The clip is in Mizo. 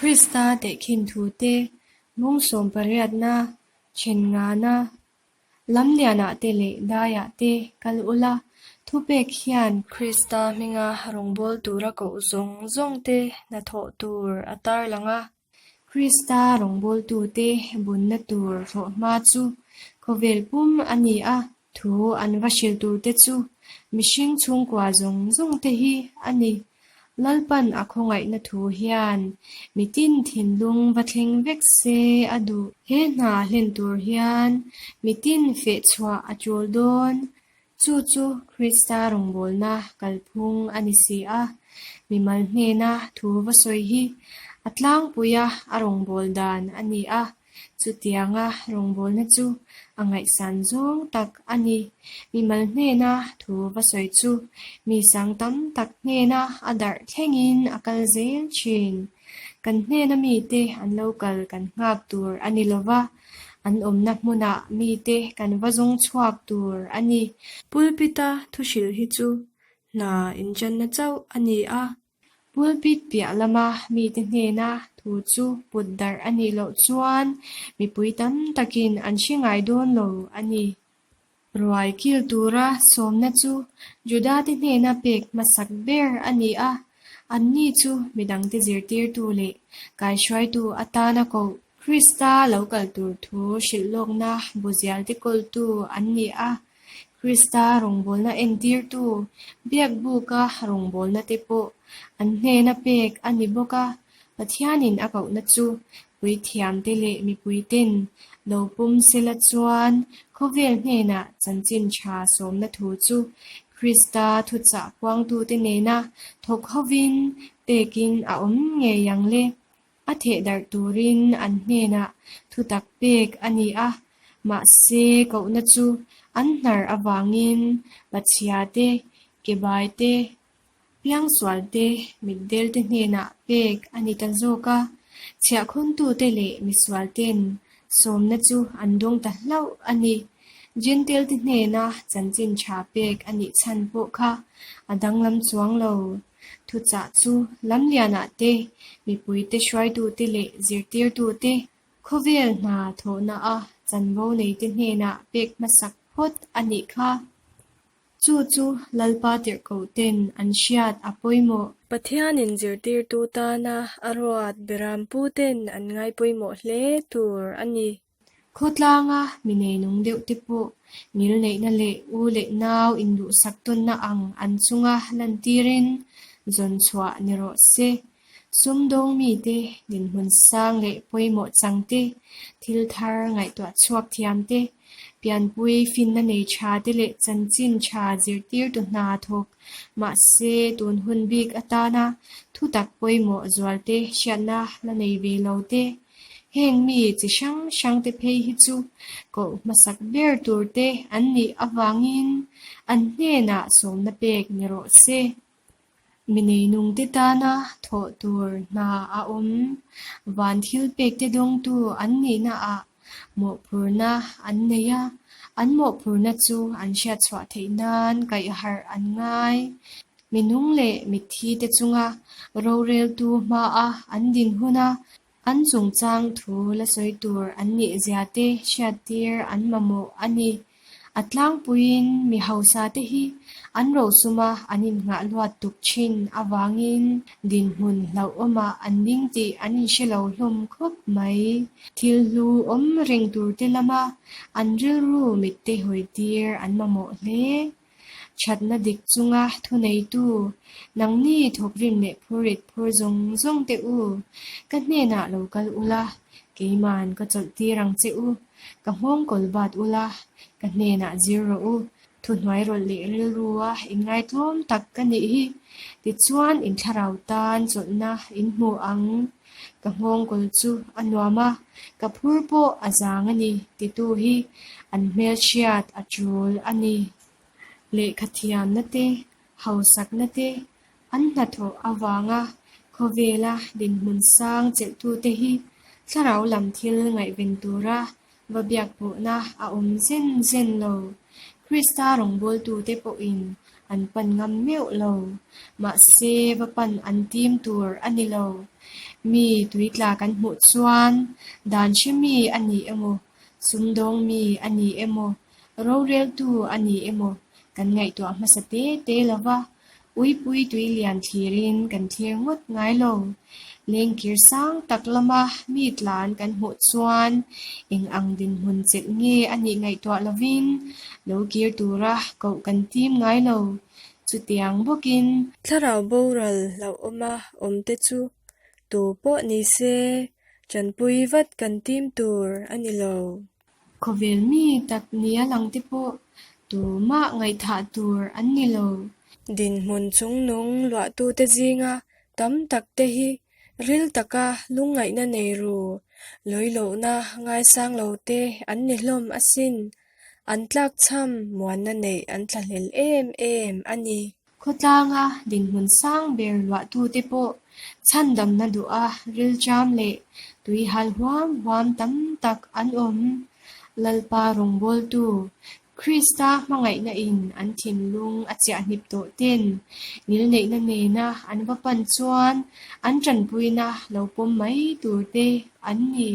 Krista tehkhin thute mung sawmpariatna, then ngana, Lamlianah te leh daiah te kal ula, thupek hian Krista hminga rawngbâwl tura koh zawng zawngte hnathawh tur a tarlang a. Krista rawngbawltute bunna tur thlawhhma chu khawvel pum a ni a, thu an va hrilh turte chu mihring chhungkua zawng zawngte hi a ni. Lalpan a khawngaihna thu hian mitin thinlung va thleng vek se a duh. He hna hlen tur hian mitin fehchhuah a tul dawn. Chu chu Krista rawngbawlna kalphung a ni si a, mimal hnena thu va sawi hi a tlangpuia a rawngbâwl dan a ni a, chutianga rawngbâwlna chu a ngaihsan zawng tak a ni. Mimal hnena thu va sawi chu mi sang tam tak hnena a darh thlengin a kal zel thin. Kan hnena mite an lo kal kan nghak tur a ni lo va. An awmna hmunah mite kan va zawng chhuak tur a ni. Pulpit-a thu hrilh hi chu hna inṭanna chauh a ni a. Pulpit piah lama mite hnena thu chu put darh a nih loh chuan mipui tam takin an hre ngai dawn lo a ni. Ruai kil tura sawmna chu Judate hnena pek hmasak ber a ni a, anni chu midangte zirtirtu leh kaihruaitu atana koh Krista lo kal tur thu hrilh lawkna buzialte kawltu an ni a, Krista rawngbawlna entirtu biakbuka rawngbawlna te pawh an hnena pek a ni bawk a. Pathianin a kohna chu puithiamte leh mipuiten lo pawm sela chuan khawvel hnenah chanchin tha sawmna thu chu Krista thuchah puangtute nena thawk hovin pekin a awm ngei ang le. A thehdarh turin an hnenah thutak pek a ni a, mahse kohna chu an hnar avangin pachhia te, kebai te, Piangsual te, mitdel te hnenah pek a ni ta zawk a, chhiahkhawntute leh misual ten sawmna chu an dawng ta hlauh a ni. Jentail te hnena chanchin tha pek a nih chhan pawh kha a danglam chuang lo. Thuchah chu lamlianah te, mipuite hruaitute leh zirtirtute khawvel hna thawhna a chanvo neite hnenah pek hmasak phawt a nih kha. Chu chu Lalpa tirhkoh ten an hriat a pawimawh. Pathianin zirtirtu tana a ruat berampu ten an ngai pawimawh hle tur a ni. Khawtlanga mi neinung deuh te pawh ngilneihna leh u leh nau induhsak tawnna ang an chunga lantirin zawn chhuah ni rawh se. Sumdawng mite dinhmun sang leh pawimawh chang te, thil thar ngaihtuah chhuak thiam te, pianpui finna nei tha te leh chanchin tha zirtirtu hna thawk mahse tun hun bik atana thutak pawimawh zualte hriatna la nei ve lo te, heng mi chi hrang hrang te phei hi chu koh hmasak ber tur te an nih avangin an hnenah sawmna pek ni rawh se. Mi neinungte tana thawh tur hna a awm. Van thil pekte dawngtu an nihnaah mawhphurhna an nei a, an mawhphurhna chu an hriatchhuah theih nan kaihharh an ngai. Mi nung leh mitthite chunga roreltu hmaa an din huna An chungchang thu la sawi tur an nih zia te hriattir an mamawh a ni. A tlangpuiin mi hausa te hi an rosuma an innghah luat tuk thin avangin dinhmun hlauhawmah an ding tih an inhre lo hlawm khawp mai. Thil hlu awm reng tur te lama an rilru mitte hawitir an mamawh hle. Thatna dik chunga thuneitu, nangni thawkrim leh phurrit phur zawng zawng teh u, ka hnenah lo kal ula, keiman ka chawlh tir ang che u, ka nghawng kawl bat ula, ka hnenah zir rawh u, thuhnuai rawlh leh rilrua inngaihtlawm tak ka nih hi, tichuan in thlarau tan chawlhna in hmu ang. Ka nghawngkawl chu a nuam a, ka phur pawh a zang a ni titu hi an hmelhriat a tul a ni. Lehkha thiamna te, hausakna te, an hnathawh avanga khawvela dinhmun sang chelhtute hi thlarau lam thil ngaihven tura va biak pawhna a awm zen zen lo. Krista rawngbawltute pawhin an pan ngam meuh lo. Mahse, va pan an tim tur a ni lo. Mi tui tla kan hmuh chuan dan hre mi a ni emaw, sumdawng mi a ni emaw, roreltu a ni emaw kan ngaihtuah hmasa te te lo va, uipui tui lian thlirin kan thlir ngawt ngai lo. Lengkir sang tak lama mi tlan kan hmuh chuan eng ang dinhmun chelh nge a nih ngaihtuah lovin lo kir tura koh kan tim ngai lo. Chutiang bawkin. Thlarau boral hlauhawma awmte chu tu pawh ni se tanpui vat kan tim tur a ni lo. Khawvel mi tak nia langte pawh tumah ngaihthah tur an ni lo. Dinhmun chungnung luahtute zinga tam takte hi ril taka lungngaihna nei ru, lawilohna ngaisang lote an ni hlawm asin. An tlakchham muanna neih an thlahlel em em a ni. Khawtlanga dinhmun sang ber luahtute pawh chhandamna duha rilṭam leh tuihal huam huam tam tak an awm. Lalpa rawngbawltu, Krista hmangaihna in an thinlung a chiahhnip tawh ten ngilneihna nena an va pan chuan an ṭanpuina lo pawm mai tur te an ni.